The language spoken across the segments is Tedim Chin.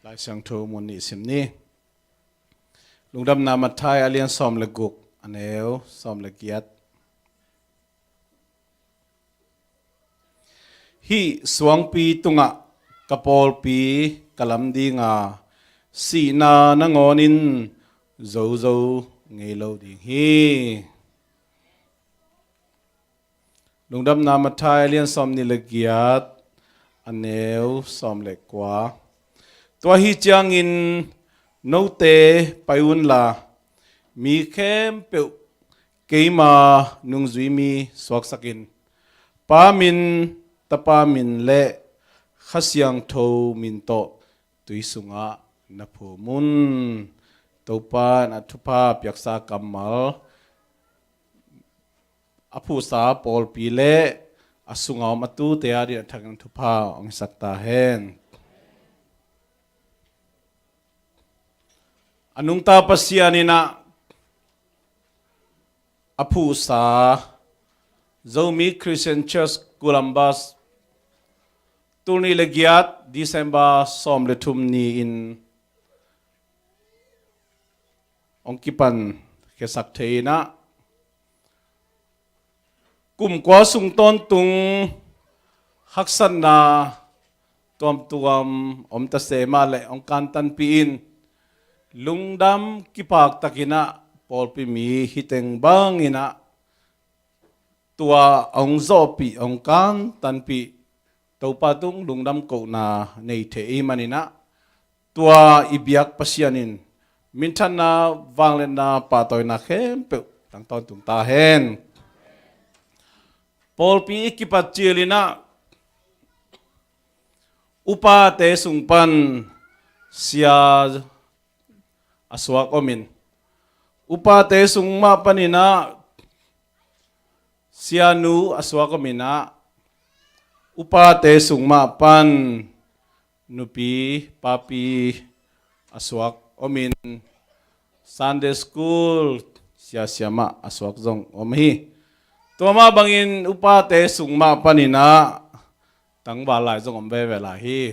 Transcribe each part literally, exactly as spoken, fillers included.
Lai Siangtho mun nih sim ni. Lungdamna Matthai a lian sawm le guk, a neu sawm le giat. Hih suangpi tungah ka pawlpi ka lam dinga, sihna nangawnin zozo ngei lo ding hi. Lungdamna Matthai a lian sawm nih le giat, a neu sawm le kua. Tua hi ciangin note pai unla, mi khempeuh keima nungzui mi suaksakin, Pa min, Tapa min le Kha Siangtho min tawh tui sungah na phum un. Topa in a thupha piaksa kammal, a phuhsa pawlpi le a sunga om a tute adingin a thakin thupha hong hisak ta hen. A nungta Pasian in a phuhsa Zomi Christian Church Columbus, tul nih le giat December sawm le thum ni-in hong kipan khiasak thei in a, kum kua sung tawntung haksatna tuamtuam om ta se mah leh hong kantanpih in, lungdam kipaktakin a pawlpi mi hi teng bangin a tua hong zawhpih, hong kantanpih Topa tung lungdam kohna nei thei ahih manin a, tua i biak Pasian in minthanna, vangliatna, pahtawina khempeuh tang tawntung ta hen. Pawlpi i kipat cil in a, upate sung pan sia a suak om in, upate sung mah panin a sianu a suak om in a, upate sung mah pan nupi papi a suak om in, Sunday school sia siamah a suak zong om hi. Tua mah bangin upate sung mah panin a tangval lai zong om veve lai hi.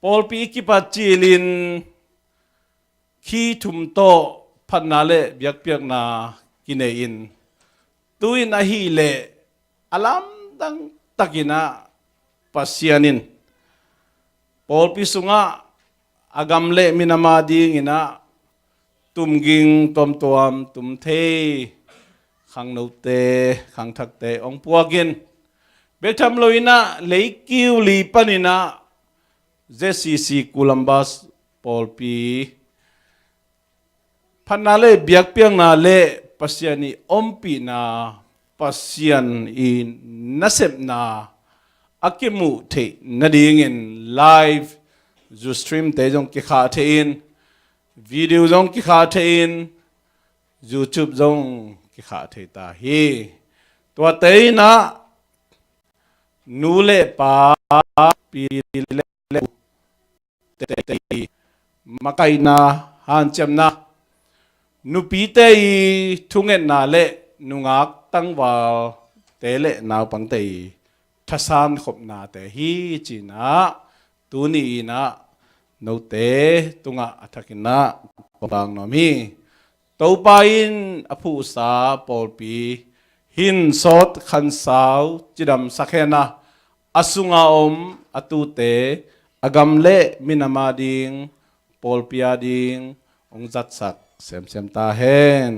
Pawlpi i kipat cil in khi thum tawh phatna le biakpiakna kinei in, tu-in ahih leh a lamdang takin a Pasian in pawlpi sungah a gam le minam adingin a tumging tuamtuam tum thei khangnote, khangthakte hong puak in, bek tham lo in a leikiu li panin a Z C C Columbus pawlpi phatna le biakpiakna le Pasian i ompihna, Pasian i nasepna a kimuh theih nadingin live Zoom stream te zong kikhah thei in, video zong kikhah thei in, YouTube zong kikhah thei ta hi. Tuate in a nu le pa, pi le le u te i makaihna, hanciamna, nupite i thungetna le nungak tangvalte le naupangte i thasan khopnate hi ci-in a, tuni in a note tungah a thakin a kong tang nuam hi. Topa in a phuhsa pawlpi hin sawt khansau cidamsak hen a, a sunga om a tute, a gam le minam ading, pawlpi ading hong zatsak semsem ta hen.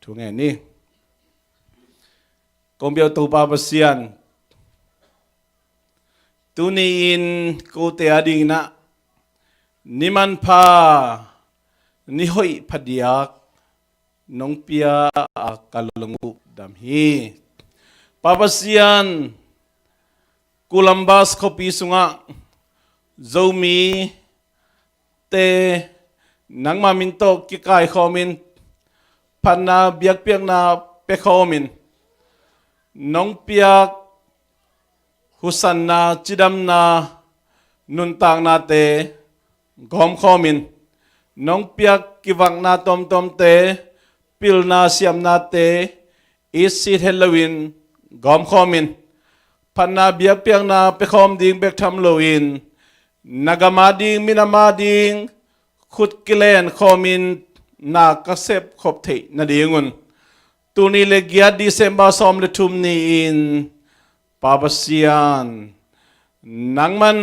Thu ngen ni. Kong biak Topa Pasian, tuni in kote adingin a ni manpha, ni hoih phadiak nong pia a ka lungdam hi. Pa Pasian, Columbus khuapi sungah Zomite nangma min tawh kikaikhawmin, phatna biakpiakna pekhawmin, nong piak husanna, cidamna, nuntaknate gawmkhawmin, nong piak kivakna tuamtuamte, pilna siamnate itsit het loin gawmkhawmin, phatna biakpiakna pia khawm ding bek tham loin, na gam ading, minam ading khut kilen khawmin na ka sep khop theih nadingun, tuni le giat December sawm le thum ni-in, Pa Pasian, nangman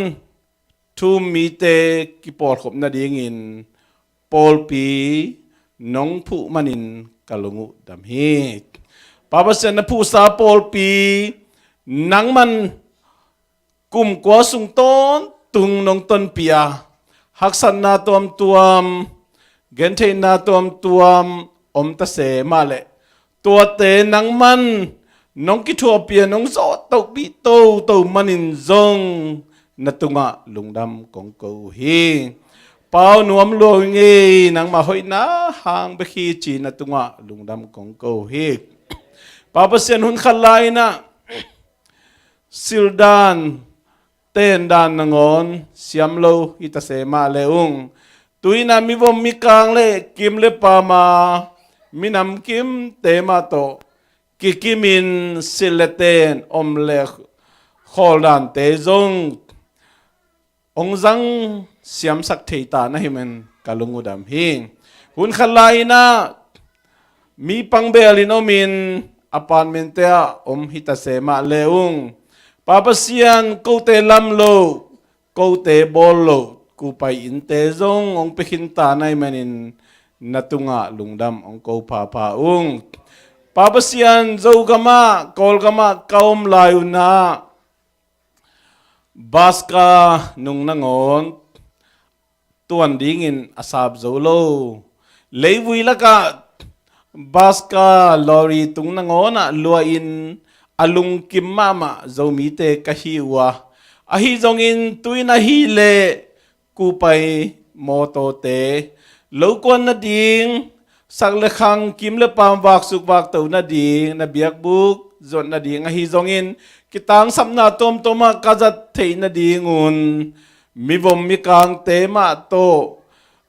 thu-um mite kipawlkhop nadingin pawlpi nong phuh manin ka lung uh dam hi. Pa Pasian, na phuhsa pawlpi nangman kum kua sung tawntung nong tonpih a, haksatna tuamtuam, gentheihna tuamtuam om ta se mah leh, tuate nangman nong kithuahpih a, nong zawhtohpih toto manin zong na tungah lungdam kong ko uh hi. Pau nuam lua ing ei, nangmah hoihna hang bek hi ci-in na tungah lungdam kong ko uh hi. Pa Pasian, hun khat lai-in ah sildan, tendan nangawn siam lo hi ta se mah le ung, tu-in ah mivom mikang le kim le paam a, minam kimte mah tawh kikimin sil le ten, om le khawl dante zong hong zang siamsak thei ta na hih manin ka lung uh dam hi. Hun khat lai-in ah mi pangbelin omin, apartment-te ah om hi ta se mah le ung, Pa Pasian, kote lam loh, kote bawl loh kupai innte zong hong pia khin ta na hih manin na tungah lungdam hong ko phapha ung. Pa Pasian, Zogam ah, Kawlgam ah ka om lai un ah, bus ka nung nangawn tuan dingin a sap zo lo. Leivui lakah bus ka, lorry tung nangawn ah luahin a lungkim mahmah Zomite ka hi uh a, ahi zongin tu-in ahih leh kupai mawtawte, lo kuan nading, sak le khang, kim le paam vaksuk vakto nading, na biakbuk zuat nading ahi zongin, kitangsapna tuamtuam ah ka zat theih nadingun, mivom mikangte mah tawh,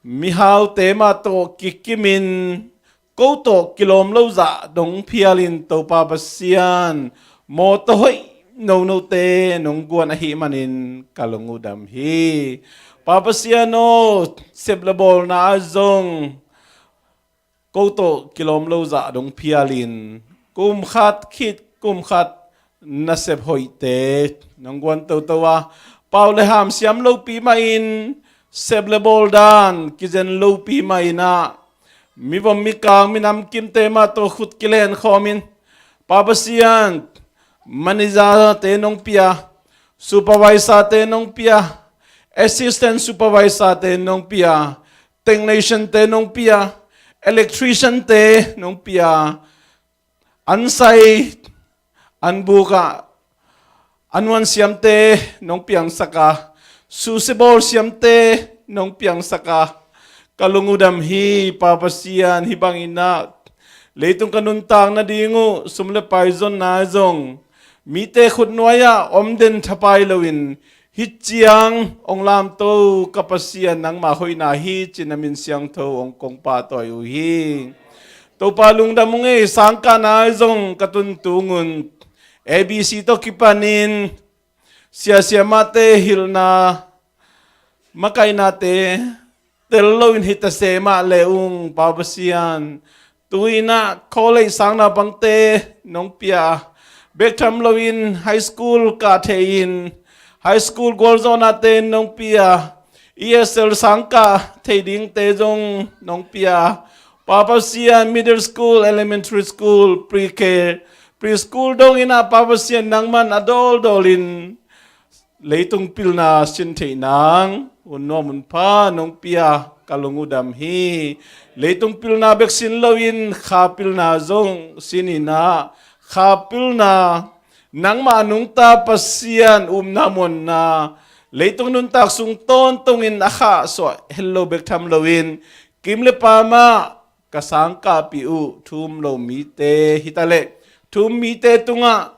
mihaute mah tawh kikimin, ko tawh kilawm lo zah dong phialin, Topa Pasian, mawtaw hoih nonote nong guan ahih manin ka lung uh dam hi. Pa Pasian aw, sep le bawlna ah zong ko tawh kilawm lo zah dong phialin, kum khat khit kum khat nasep hoihte nong guan toto a, pau le ham siam lopi mahin, sep le bawl dan kizen lopi mahin ah, mivom mikang, minam kimte mah tawh khut kilen khawmin, Pa Pasian, manager-te nong pia, supervisor-te nong pia, assistant supervisor-te nong pia, technician-te nong pia, electrician-te nong pia, an sai, an buk ah an huan siamte nong piangsak a, susia bawl siamte nong piangsak a, ka lung uh dam hi. Pa Pasian, hih bangin ah leitung ka nuntak nading uh sum le pai zonna zong mite khutnuai ah om den thapai loin, hih ciang hong lamto ka Pasian, nangmah hoihna hi ci-in na min siangtho hong kong pahtawi uh hi. Topa, lungdam ung ei, sangkahna ah zong ka tun tung un, A B C tawh kipanin sia siamahte hilhna, makaihnate tel loin hi ta se mah le ung, Pa Pasian, tu-in ah college sang naupangte nong pia, bek tham loin high school kah thei-in, high school gualzawhnate nong pia, E S L sangkah thei dingte zong nong pia, Pa Pasian, middle school, elementary school, pre-K, preschool dongin ah, Pa Pasian, nangman a dawldawlin leitung pilna sin theih nang hun nuam hun pha nong pia, ka lung uh dam hi. Leitung pilna bek sin loin kha pilna zong sin in ah, kha pilna, nangmah a nungta Pasian upna muanna, leitung nuntak sung tawntungin a khahsuah het lo bek tham loin, kim le paam ah ka sangkahpih uh thu-um lo mite hi ta leh, thu-um mite tungah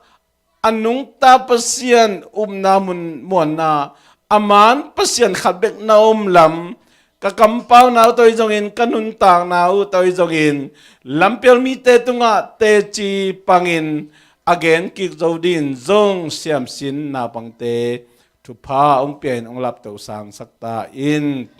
a nungta Pasian upna mun muanna, a maan Pasian khat bek na om lam, ka kampauna uh tawh hi zongin, ka nuntakna uh tawh hi zongin, lampial mite tungah teci pangin, a gen kik zo dingin zong siamsin naupangte thupha hong pia in hong lapto sangsak ta in.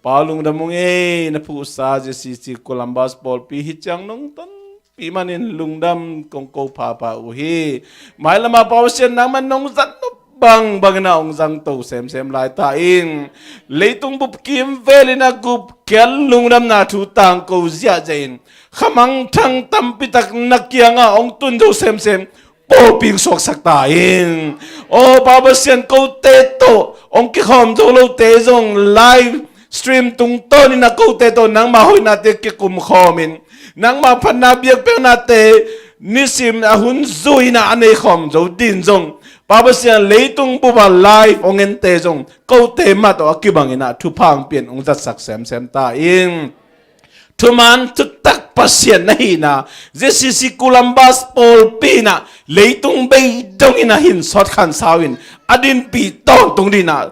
Pa lungdam ung ei, na phuhsa J C C Columbus pawlpi hi ciang nong tonpih manin lungdam kong ko phapha uh hi. Mailama Pa Pasian nangman nong zat nop bangbang in ah hong zangto semsem lai ta in. Leitung bup kimvel in ah gupkhiat lungdamna thu tangko ziahziah in khamangthang tampitak na kiangah hong tun zo semsem pawlpi hong suaksak ta in. Aw Pa Pasian, kote tawh hong kikhawm zo lote zong live stream tungtawn in ah kote tawh nangma hoihnate kikumkhawm in, nangma phatna biakpiaknate nisim a hun zui in ah a neikhawm zo dingin zong, Pa Pasian, leitung bup ah live hong ente zong kote mah tawh a kibang in ah thupha hong pia in hong zatsak semsem ta in. Thuman thutak Pasian na hihna, J C C Columbus pawlpi in ah leitung bei dong in ah hinsawt khansau in a dinpih tawntung dingin ah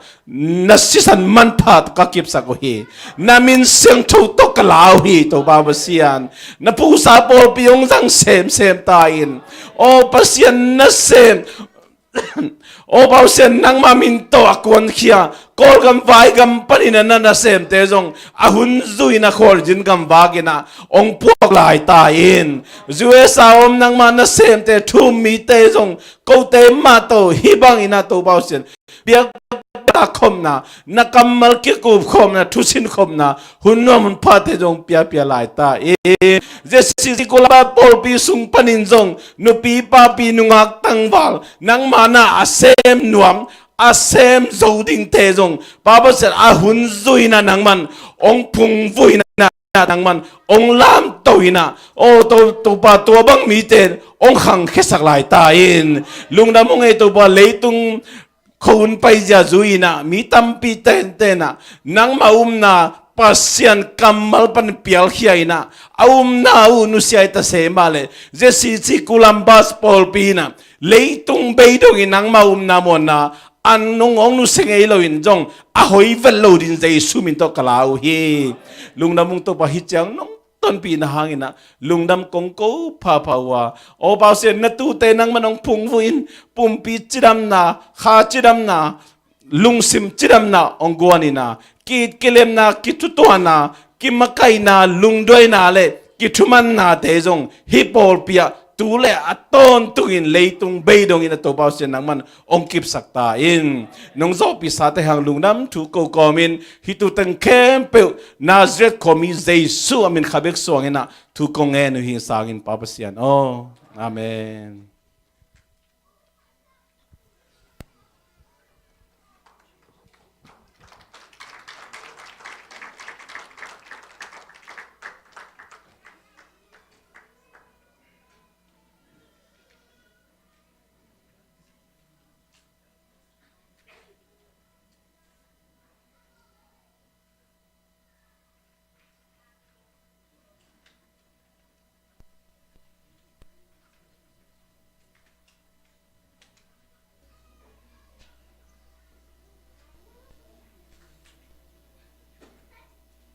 na sisan manpha tawh ka kipsak uh hi. Na min siangtho tawh ka la uh hi. Topa Pasian, na phuhsa pawlpi hong zang semsem ta in. Aw Pasian nasem, aw Pa Pasian, nangma min tawh a kuankhia Kawlgam vaigam panin ah na nasemte zong a hun zui in ah khualzin gam vak in ah hong puak lai ta in. U S A om nangma nasemte thu-um mite zong kote mah tawh hih bangin ah Topa Pasian, biakpiakna khopna, na kammal kikupkhopna, thusinkhopna, hun nuam hun phate zong piapia lai ta in. J C C Columbus pawlpi sung panin zong nupi papi nungak tangval nangma na a sem nuam a sem zo dingte zong Pa Pasian a hun zui in ah nangman hong phungvuh in ah nangman hong lamto in ah, aw To, Topa, tua bang mite hong khangkhiasak lai ta in. Lungdam ung ei Topa, leitung khuahun paizia zui in ah mi tampi tenten ah nangma upna Pasian kammal pan pialkhia in ah a upna uh nusia i ta se mah leh J C C Columbus pawlpi in ah leitung bei dongin nangma upna muanna an nung hong nusia ngei loin zong a hoi vet lo dingin Jesu min tawh ka la uh hi. Lungdam ung Topa, hih ciang nong tonpihna hangin ah lungdam kong ko phapha uh a, aw Pa Pasian, na tuute nangman hong phungvuh in, pumpi cidamna, kha cidamna, lungsim cidamna hong guan in ah, ki-it kilemna, kithutuahna, kimakaihna, lungduaina le kithumannate zong hih pawlpi ah tu le a tawntungin leitung bei dongin ah Topa Pasian nangman hong kipsak ta in. Nong zawhpiksate hang lungdam thu ko kawmin, hih tu teng khempeuh Nazareth khuami Jesu a min kha bek suangin ah thu kong ngen uh hi. Sangin Pa Pasian aw. Amen.